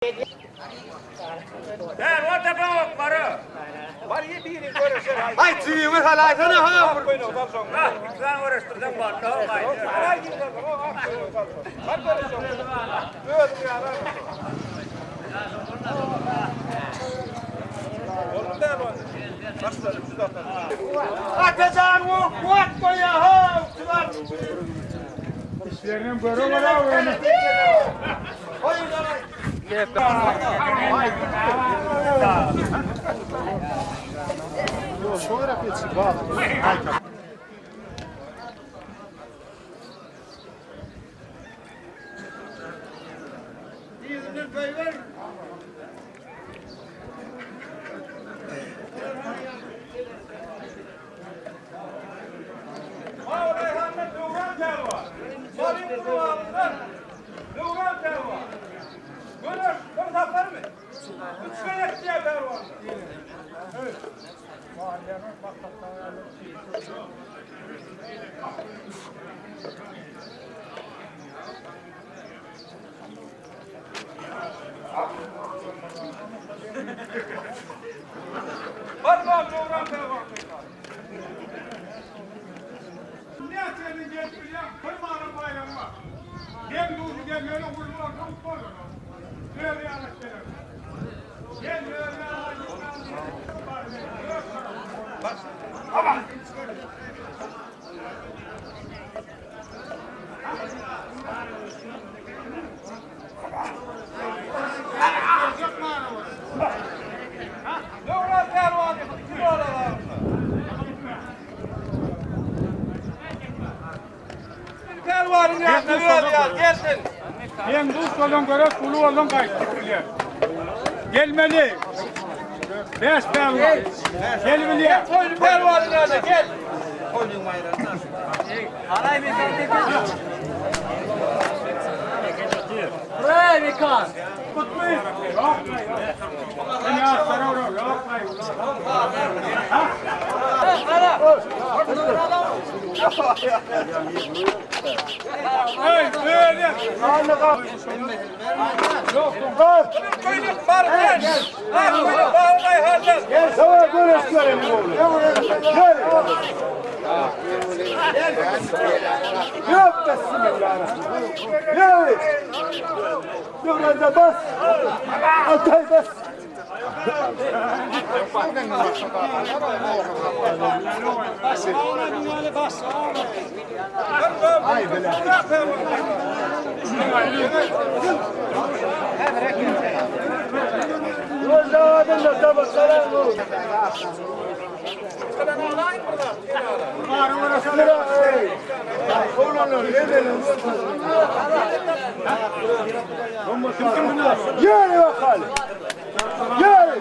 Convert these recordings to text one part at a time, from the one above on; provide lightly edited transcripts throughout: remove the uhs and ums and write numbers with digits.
Aý tüýüňi salaýsana ha. Atajan kuwat goýýa ha. Işlerinem göre göre öwrenip. Döwran pälwan. Göreş bir saparmy? Üç gezek diýýär pälwanlar. Barman Döwran pälwan. Näçenin gelip bilýän bir manyň baýragy bar. Deň duşy gelmegine uly bolsa utmarlar. Öz ýaly geler. Gel öz ýaly Döwran pälwan iki dolar aldy. Pälwanyň ýanyna öz ýaly gelsin. Deň duş bolan göreş uly bolan gaýtdy bilýär. Gelmeli. Bäş pälwan. Gel bilýär. Toýly pälwanyň ýanyna gel. Köýnek bar gel. Ha, köýnek bar gaýhardan. Dövrende bas. Altay bas. Gel bakalım. Gel.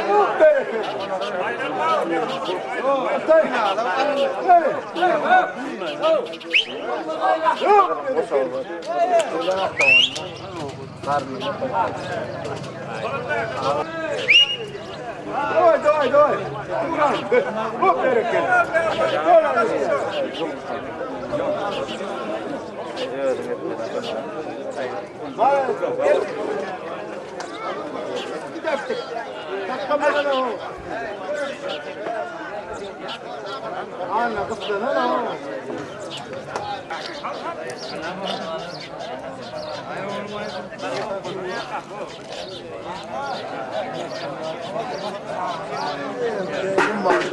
Çok bereket. Altay. Gel. Çok bereket. Давай, давай, давай. Hop bereket.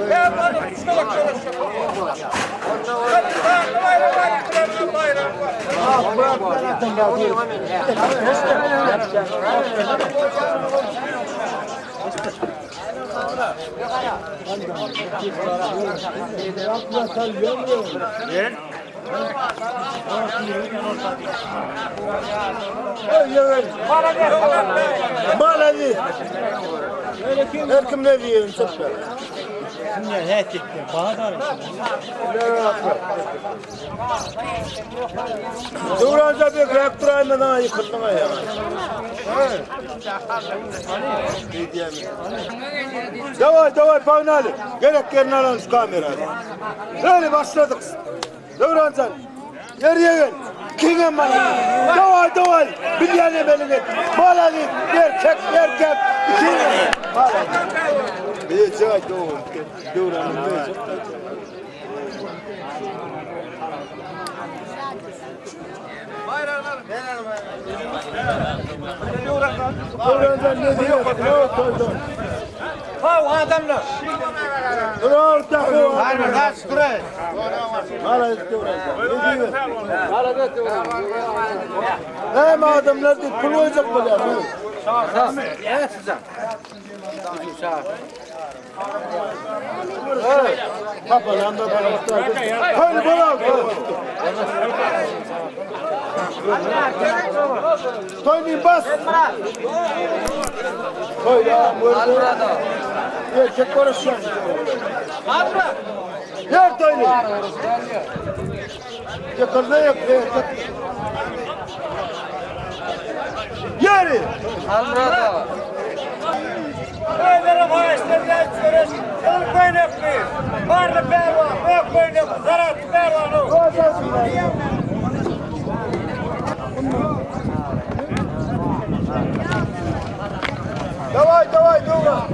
Pälwanyň üç gezek göreşjek. Bayram bayram bayram. Maladi. Her kim ne diyor? Süper. Dövrende bir reaktör aymadan yıkıldın ya. Давай, давай, погнали. Gerek yerine alalım şu kamerayı. Böyle başladık. Devran sen. Geriye gel. Ikiňem malades. Daway daway. Bilýän emeliňi. Malades. Erkek erkek. Ikiňem. Malades. Beýjek aýt oglum. Döwranyň beýjek aýt. Döwranjan ne diýýär? Haw adamlar. Durar tahu. Malades Döwranjan. Ne diýýär? Näme adamlar diýip pul goýjak bolýar. Papalan da Haydi bana. Toyni bas. Koy ya. Erkek konuşuyor. Yer toyni. Yıkıldı yok. Erkek. Yeri. Öylere maaşlarına içiyoruz. Kıl koynaklı. Barlı pervan, bök koynaklı, zarat pervanı. Давай, давай, Дура.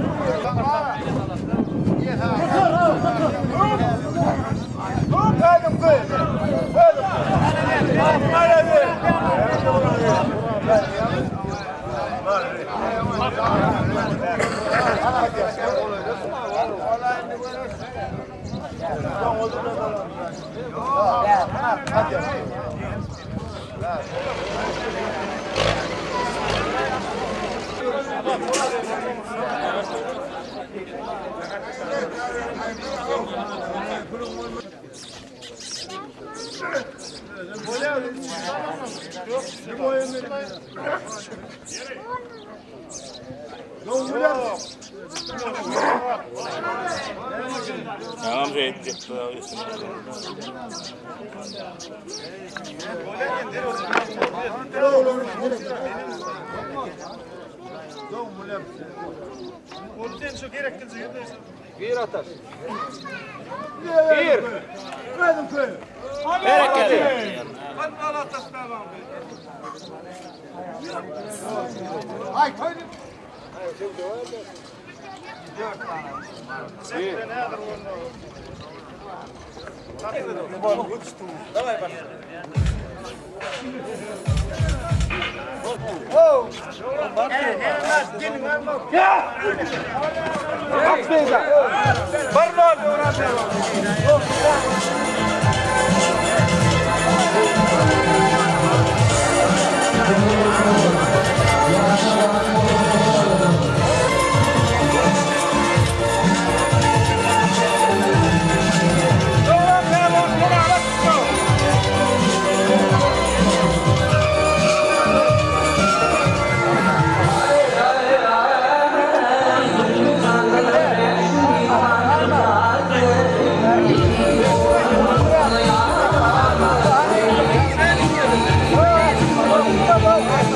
Tamam şey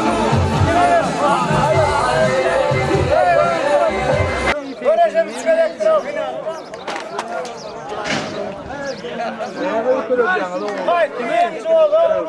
Göreceğim üç melek trafina. Haydi, men oğlum.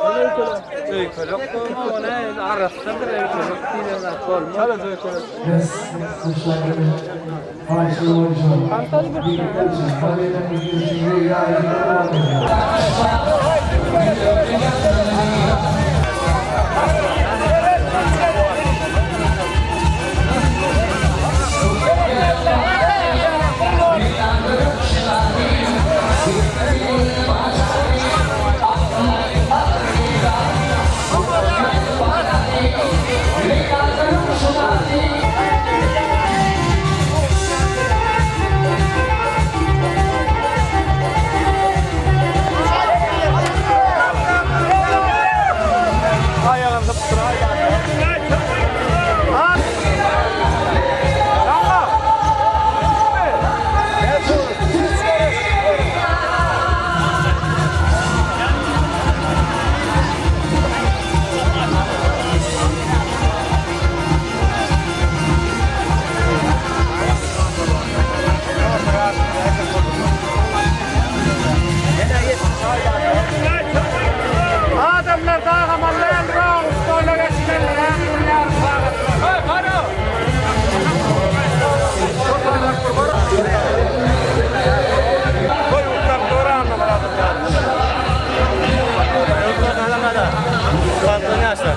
Panton ýaşlar.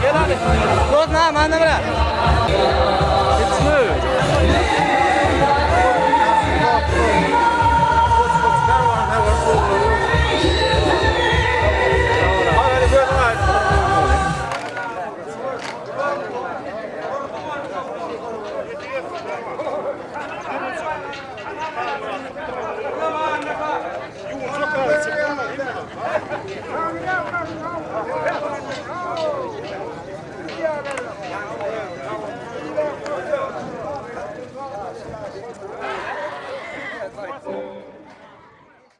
Dost na, mana bira.